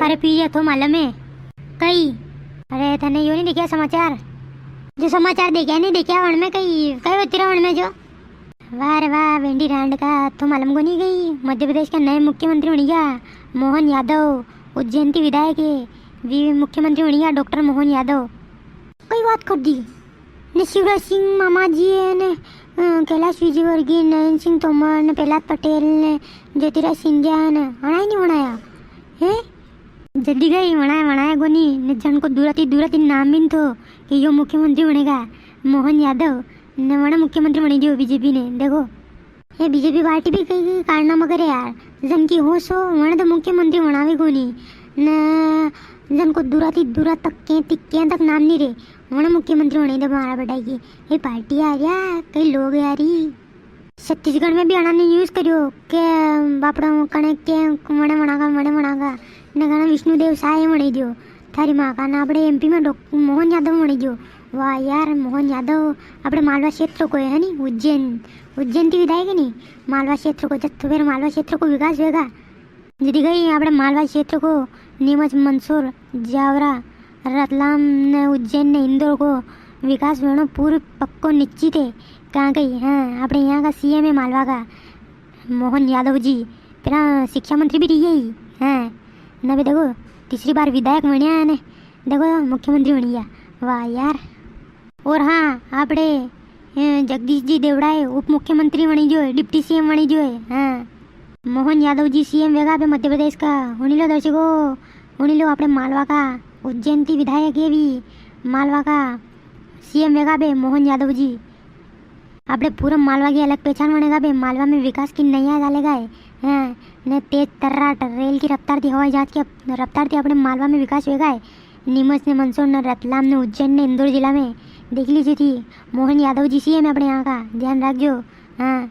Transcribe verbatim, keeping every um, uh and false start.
अरे पीरिया, थो मालूम है कई? अरे, तने यो नी देख्या समाचार? जो समाचार देख्या नी देख्या, वण में कई, कई होती रहा वण में जो? वाह रे वाह, बेंडी रांड का, थो मालूम कोनी कई? मध्य प्रदेश का नए मुख्यमंत्री बणी गया मोहन यादव, उज्जैन ती विधायक है, वी मुख्यमंत्री बणी गया डॉक्टर मोहन यादव। कई बात कर दी। ने शिवराज सिंह मामा जी है ने, अ, कैलाश विजयवर्गीय, नरेंद्र सिंह तोमर ने, प्रहलाद पटेल ने, ज्योतिराज सिंधिया ने, हणाई नी हणाया? हैं? जदी गई वणाया, वणाया कोनी। ने जण को दूरा ती, दूरा ती नाम भी नी थो कि यो मुख्यमंत्री बणेगा, मोहन यादव, ने वणा मुख्यमंत्री बणी दियो बीजेपी ने। देखो, ये बीजेपी पार्टी भी कई, कई कारनामा करे यार। जण की होश हो, वण तो मुख्यमंत्री वणावे कोनी। ने जण को दूरा ती दूरा तक के, ती के तक नाम नी रे, वण मुख्यमंत्री वणी दे मारा बेटा की। ये पार्टी आ रहा, कई लोग आ रही। छत्तीसगढ़ में भी अणा ने use करियो के बापड़ा कणे के वणे वणागा, वणे वणागा। ने कणे विष्णुदेव साय वणी दियो। थारी माँ का ना आपणे एमपी में डॉक-, मोहन यादव वणी दियो। वाह यार, मोहन यादव आपणे मालवा क्षेत्र को है नी, उज्जैन, उज्जैन ती विधायक है नी, मालवा क्षेत्र को, जब तो फिर मालवा क्षेत्र को विकास होएगा। जदी गई आपणे मालवा क्षेत्र को नीमच, मंदसौर, जावरा, रतलाम ने उज्जैन ने इंदौर को विकास वेणो पूरो पक्को निश्चित है। कां कई, हाँ, आपणे यहाँ का सीएम है मालवा का, मोहन यादव जी, पेला शिक्षा मंत्री भी रही है ही, हाँ। ने भी देखो, तीसरी बार विधायक बण्या है ने, देखो, मुख्यमंत्री बणी गया। वाह यार। और हाँ, आपणे, अ, जगदीश जी देवड़ा है, उप मुख्यमंत्री बणी गयो है, डिप्टी सीएम बणी गयो है, हाँ। मोहन यादव जी सीएम वेगा पे मध्य प्रदेश का। हुणी लो दर्शकों, हुणी लो, आपणे मालवा का उज्जैन ती विधायक है भी, मालवा का सीएम वेगा बे मोहन यादव जी। आपणे पूरा मालवा की अलग पहचान बणेगा बे, मालवा में विकास की नैया डालेगा है, हैं, ने तेज तर्राट रेल की रफ्तार थी, हवाई जहाज की रफ्तार थी आपणे मालवा में विकास होएगा है। नीमच ने मंदसौर ने रतलाम ने उज्जैन ने इंदौर जिला में देख लीजिए थी, मोहन यादव जी सीएम है आपणे यहाँ का, ध्यान रखजो। हाँ,